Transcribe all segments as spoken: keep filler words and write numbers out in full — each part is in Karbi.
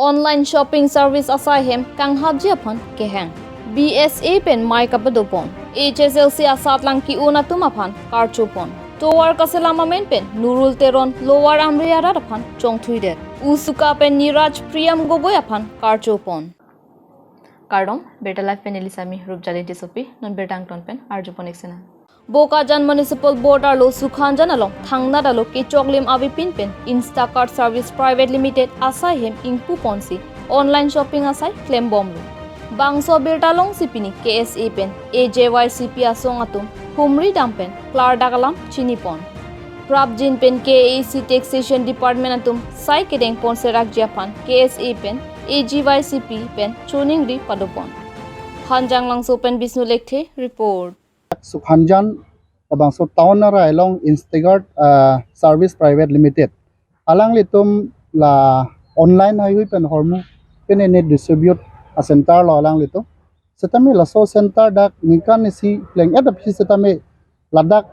Online shopping service asai hem kanghapji aphan kehang. B S A pen mei kapadopon. H S L C asatlang ki-un atum aphan karchopon. Tovar kaselam amen pen Nurul Teron Lower Amri arat aphan chongthuidet. Usuka pen Niraj Priyam Gogoi aphan karchopon. Kardom, Birta Live pen neli Sami Rupjali Tissopi, non birta angton pen arjupon ik sena. Bokajan Municipal Board arlo Sukhanjan along thangnat alo kechoklim avepin pen Instacart Service Private Limited asai hem ingpuponsi online shopping asai klembomlo. Bangso abirta alongsi pini K S A pen A J Y C P asong atum humri dam pen klardak alam chinipon. Prapjin pen K A A C Taxation Department atum sai kedengpon serakji aphan K S A pen A J Y C P pen choningri padopon. Hanjanglangso pen Bisnu Lekthe report. Sukhanjan, labangso town arai along Instacart, ah, Service Private Limited. Alanglitum la online haihui pen hormu pen ene distribute a center lo alanglitum. Setame laso center dak ningkan isi pleng-et aphi setame ladak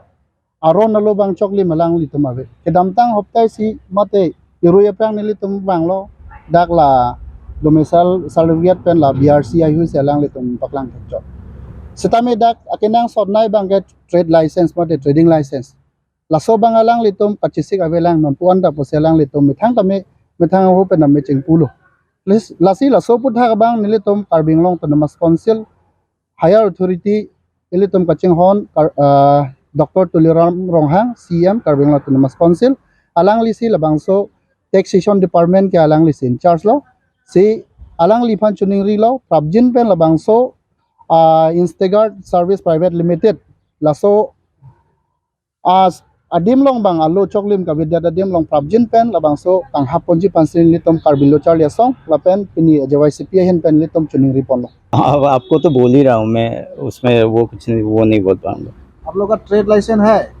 aron alo bang choklim alanglitum ave. Kedamtang hopta isi mate irui aphrang nelitum vanglo, dak la domicile certificate pen la B R C haihui si alanglitum paklang thekchok. Setame dak akenangsot nei abangke trade license mate trading license. Laso abang alanglitum kachesik avelang, nonpu anta pusi alanglitum methang tame, methang ahut pen tame chingpulo. Lis-, lasi laso aputhak abang nelitum Karbi Anglong Autonomous Council higher authority ilitum kachinghon Kar-, ah, Doctor Tuliram Ronghang, C E M Karbi Anglong Autonomous Council, alanglisi labangso Taxation Department ke alanglisi in charge lo. Si alangliphan choningrilo, prapjin pen labangso, ah, Instacart Service Private Limited, laso as adim along bang alo choklim kavedet adim along prapjin pen labangso kanghapponji aphansi nelitum Karbi Lo Charli Asong lapen pini A J Y C P ahin pen nelitum choningriponlo. अब आपको तो बोल ही रहा हूँ मैं, उसमें वो कुछ नहीं, वो नहीं बोल पाऊंगा। आप लोग का ट्रेड लाइसेंस है?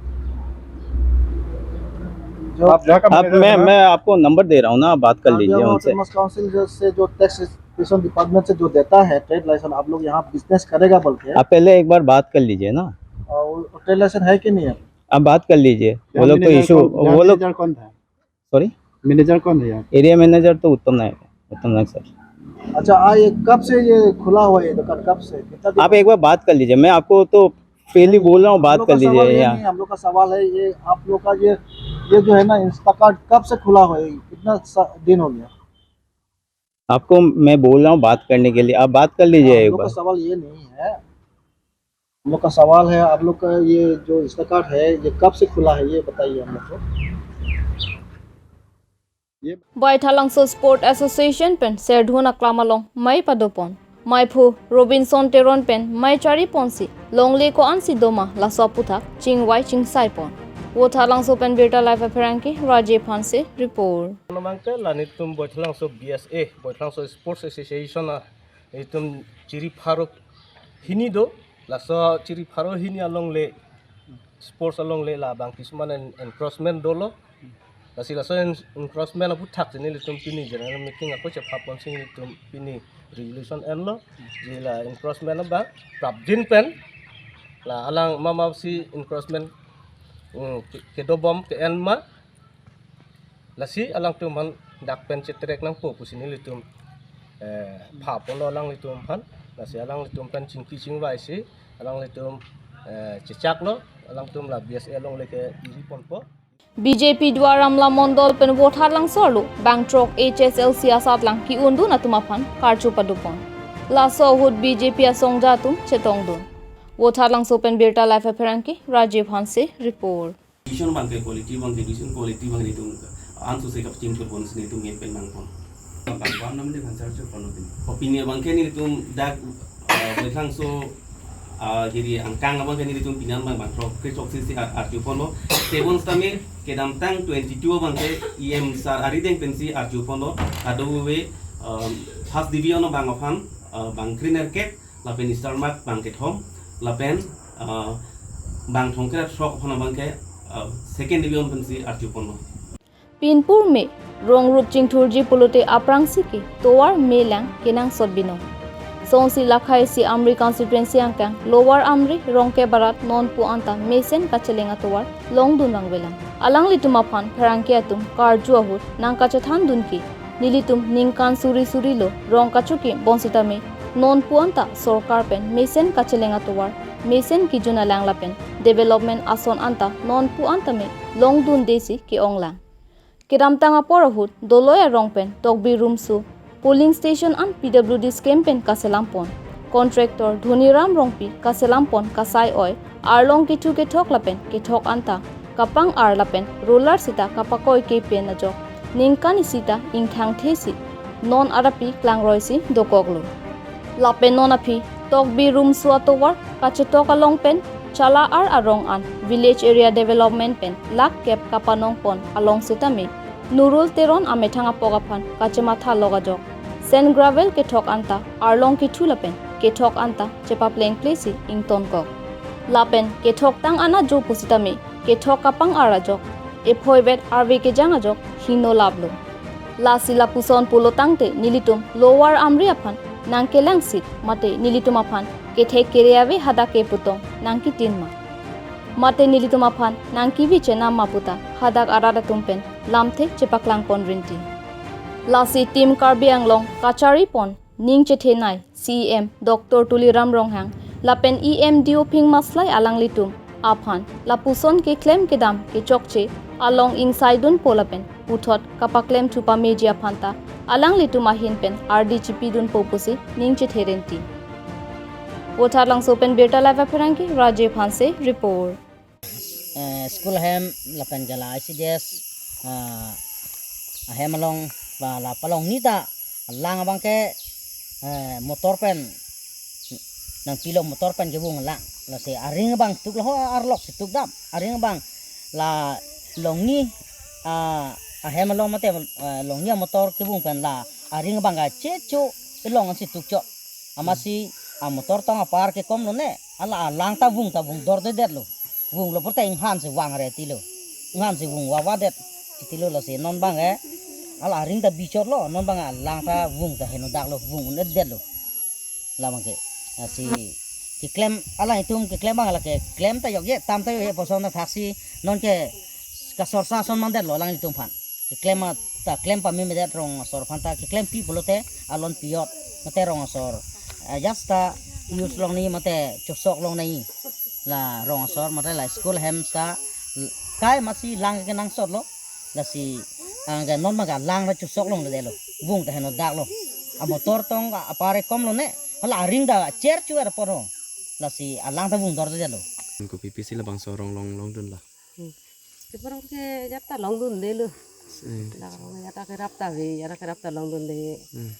जो आप जहाँ का अब मैनेजर मैं, है ना? मैं आपको नंबर दे रहा हूँ ना, आप बात कर हाँ, लीजिए जो उनसे। ऑटोनमस काउंसिल जो, से जो टैक्सेशन डिपार्टमेंट से जो देता है ट्रेड लाइसेंस, आप लोग यहाँ बिजनेस करेगा बोल के। आप पहले एक बार बात कर लीजिए ना। और वो ट्रेड लाइसेंस है कि नहीं है? आप बात कर लीजिए। वो यहाँ लोग तो मैनेजर इशू, कौन, यहाँ वो लोग मैनेजर कौन था? सॉरी? मैनेजर कौन है यहाँ? एरिया मैनेजर तो उत्तम नायक है, उत्तम नायक सर। अच्छा, आ, ये कब से ये खुला हुआ है ये दुकान, कब से, कितना दिन? आप एक बार बात कर लीजिए, मैं आपको तो फ्रीली बोल रहा हूँ, बात कर लीजिए। हम लोग का सवाल ये यहाँ नहीं, हम लोग का सवाल है ये, आप लोग का ये, ये जो है ना इंस्टाकार्ट कब से खुला हुआ है, कितना सा-, दिन हो गया? आपको मैं बोल रहा हूँ बात करने के लिए, आप बात कर लीजिए हाँ, हम एक लोग का बार। सवाल ये नहीं है, हम लोग का सवाल है, आप लोग का ये जो इंस्टाकार्ट है, ये कब से खुला है, ये बताइए हम लोग को। Baithalangso Sport Association pen Serdhun aklam along mei padopon. Meiphu Robinson Teron pen mei chariponsi longle ko-ansi doma laso aputhak chingvai chingsaipon. Baithalangso pen Birta Live apherangke Rajiv Hanse report. Namangke la nelitum Baithalangso B S A, Baithalangso Sports Association a, nelitum chiri pharo hini do, laso chiri pharo hini alongle, sports alongle labang kisuman en-, encroachment dolo. Lasi laso en-, encroachment aputhak si nelitum pini general meeting ako chephaponsi nelitum pini resolution enlo. Di la encroachment abang prapjin pen la alang mama si encroachment, mm, ke-, kedobom ke-en ma. Lasi alangtum aphan dak pen chetrek nangpo pusi nelitum, eh, phaponlo alanglitum aphan. Lasi alanglitum pen chingki chingvaisi alanglitum, eh, chechaklo, alangtum la B S A alongle ke iriponpo. B J P Duar Amla Mondol pen Baithalangso arlo bangthrok H S L C asatlang ki-undun atum aphan karcho padopon. Laso ahut B J P asongja atum chetongdun. Baithalangso pen Birta Live apherangke Rajiv Hanse report. Condition abangke, quality abangke, condition quality abang nelitum anso se kapchingthurponsi nelitum ngen pen nangpon. Bang bang namde bang charcho pon opinion. Opinion abangke nelitum dak, eh, Baithalangso, ah, kiri angkang abangke nelitum pini an bang bangthrok kechok si si ar-, arjuponlo. Tebon setame kedamtang twenty-two abangke E M sir arideng pensi arjuponlo. Kadokave, um, first division abang aphan, uh, bang kre-nerkep, lapen star mark bang kethom, lapen, ah, bang thomkre-throk aphan abangke, ah, second division pensi arjuponlo. Pinpur me rong rup chingthurji pulote aphrangsi ke tovar melang kenangsot binong. Songsi lakhai si Amri constituency angkang Lower Amri, Rongkep arat nonpu anta mesen kacheleng atovar longdun vangvelang. Alanglitum aphan pherangke atum karju ahut nangkachethandun ke nelitum ningkan suri suri lo rong kachoke bonsitame nonpu anta sorkar pen mesen kacheleng atovar, mesen kejun alang lapen development ason anta nonpu anta me longdundesi ke-onglang. Kedamtang apor ahut Doloi arong pen Tokbi Rumso polling station an P W D scheme pen kaselam pon. Contractor Dhoniram Rongpi kaselam pon kasai oi arlong kethu kethok lapen kethok anta kapang-ar lapen roller sita kapakoi ke pen ajok ningkan isi ta ingthangthesi non arapi klangroi si dokoklo. Lapen non aphi Tokbi Rumso atovar kachetok along pen Chala-ar arong an Village Area Development pen lakh kep kapanong pon along sitame Nurul Teron amethang apok aphan kachematha lok ajok sand gravel kethok anta arlong kethu lapen kethok anta chepaplengple si ingtonkok. Lapen kethoktang anajo pusitame kethok kapang-ar ajok ephoivet arve kejang ajok hingno laplo. Lasi lapuson pulo tangte nelitum Lower Amri aphan nangkelangsit mate nelitum aphan kethek kere ave hadak ke putong nangkitin ma? Mate nelitum aphan nangkevi chenam ma puta hadak arat atum pen lamthe chepaklang pon rinti. Lasi Team Karbi Anglong kachari pon ning chethenei C E M Doctor Tuliram Ronghang lapen E M D O Phingmaslai alanglitum aphan lapuson keklem kedam kechokche along ingsaidunpo lapen puthot kapaklem thu pameji aphan ta alanglitum ahin pen ardi chipidunpo pusi ning chethe rinti. Vothatlangso pen Birta Live apherangke Rajiv Hanse report. Eh, school ahem lapen ke la I C D S, ah, ahem along ba la palongni ta lang abang ke, eh, motor pen nangpilo, motor pen kevung lang. Lasi aring abang tuk lo, ho arlok si tuk dam. Aring abang la longni, ah, ahem along mate, eh, longni amotor kevung pen la aring abang kachecho ilong ansi tukcho. Amatsi amotor tong apar kekom lone, hala alang ta vung ta vung dordedetlo. Vunglo purte inghan si vangre tilo. Inghan si vung vavadet tilo, lasi non abang ke hala aring ta bichotlo, non abang alang ta vung ta henodaklo, vung un-edetlo. La abang ke. Lasi keklem alanglitum keklem abang la keklem ta yokye, tam ta yokye, puson ta thaksi non ke kasorsa ason mandetlo alanglitum aphan. Keklem ta klem pamemedet rong asor aphan ta keklempi pulote alon piyot mate rong asor, eh, just ta use longnei mate chosok longnei la rong asor mate la school hem ta kai amatsi lang kenangsotlo. Lasi, ah, ke non abang ke lang ta chosok longledetlo, vung ta henodaklo. Amotor tong apar ekom lone, hala aring ta cherchu er apor ho. Lasi alang ta vung dordedetlo. Kopi pisi labangso arong long longdunlo? Hmm. Keparong ke jat ta longdundelo. Hmm. Dak arong jat ta kerap ta ave, jat ta kerap ta longdunde. Hmm.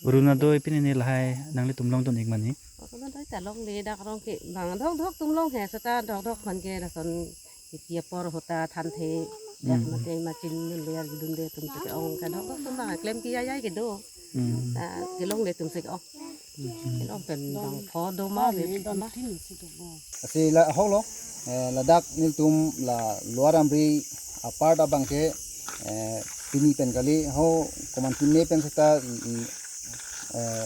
Arunodoi pini ne lahai nanglitum longdun ik mani? Arunodoi ta longle, dak arong ke bang dokdok atum long he, seta dokdok aphan ke lason iti apor ahut ta thanthe. Dak, hmm, mate machine dunde, ar dunde atum si ke-ong, ke dokdok atum bang klempi aijai kedo. Hmm. Ta kelongle atum si ke-ong. Kelong pen bang pho do ma, ave ma. Lasi la ahok lo, eh, ladak nelitum la Lower Amri apar abang ke, eh, pini pen kali ho komantin ne pen seta, mm, eh,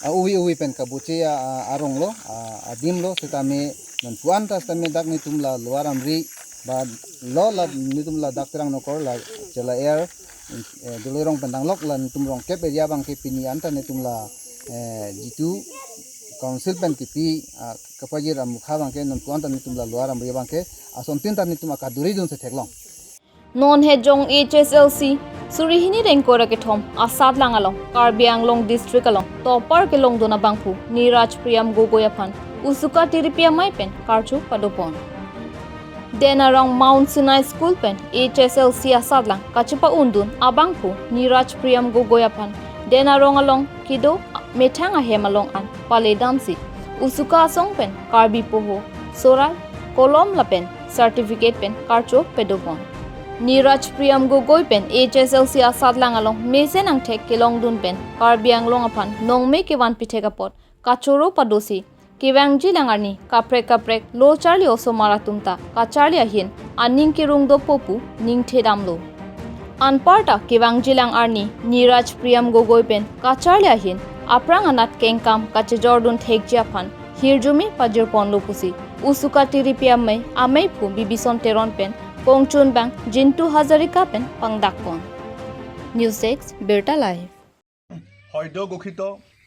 a-uvi uvi pen kabuche a, a, arong lo, a, adim lo, sitame nonpu anta sitame dak nelitum la Lower Amri ba lo la nelitum ladak Terang Nokor la Chala-ar, eh, Doloi arong pen danglok la nelitum rong kep area abang ke pini anta nelitum la, eh, jitu council pen kipi, ah, kapajir amukha abang ke nonpu anta nelitum la Lower Amri abang ke asontin ta nelitum akaduridun si theklong. Non hejong H S L C suri hini ingkoi ra kethom asatlang along Karbi Anglong district along topper kelongdun abangphu Niraj Priyam Gogoi aphan Usuka Tiripi amei pen karcho padopon. Den arong Mount Sinai School pen H S L C asatlang kachepa-undun abangphu Niraj Priyam Gogoi aphan den arong along kedo methang ahem along an paledamsi Usuka asong pen Karbi poho, sorai, kolom lapen certificate pen karcho padopon. Niraj Priyam Gogoi pen H S L C asatlang along mesen angthek kelongdun pen Karbi Anglong aphan nongme kevan pithek apot kachoro padosi kevangjilang arni kaprek kaprek lo charli osomar atum ta kacharli ahin aning kerung dopo pu ningthe damlo. Anparta kevangjilang arni Niraj Priyam Gogoi pen kacharli ahin aphrang anat kengkam kachejordun thekji aphan hirjume pajirponlo pusi Usuka Tiripi amei, ameiphu Bibison Teron pen kongchunbang Jintu Hazarika pen pangdakpon. News desk, বাৰ্তা লাইভ। সদ্য ঘোষিত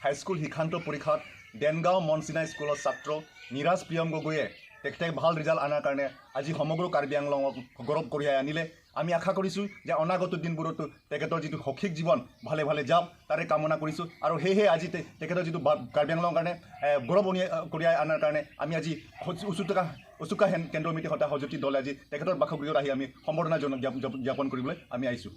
হাইস্কুল শিক্ষান্ত পৰীক্ষাত দেনগাঁও মনচিনা স্কুলৰ ছাত্ৰ নিৰাজ প্ৰিয়ম গগৈয়ে তেখেতে ভাল ৰিজাল্ট অনাৰ কাৰণে আজি সমগ্ৰ কাৰ্বি আংলঙক গৌৰৱ কঢ়িয়াই আনিলে। আমি আশা কৰিছোঁ যে অনাগত দিনবোৰতো তেখেতৰ যিটো শৈক্ষিক জীৱন ভালে ভালে যাওক, তাৰে কামনা কৰিছোঁ। আৰু সেয়েহে আজি তে- তেখেতৰ যিটো বা- কাৰ্বি আংলঙৰ কাৰণে এ, গৌৰৱ অনি- কঢ়িয়াই অনাৰ কাৰণে আমি আজি হজ- উচুকা উচুকা হেন কেন্দ্ৰ সমিতিৰ সৈতে সহযোগী দলে আজি তেখেতৰ বাসগৃহত আহি আমি সম্বৰ্ধনা জন- জ্ঞাপ- জ্ঞাপ- জ্ঞাপন কৰিবলৈ আমি আহিছোঁ।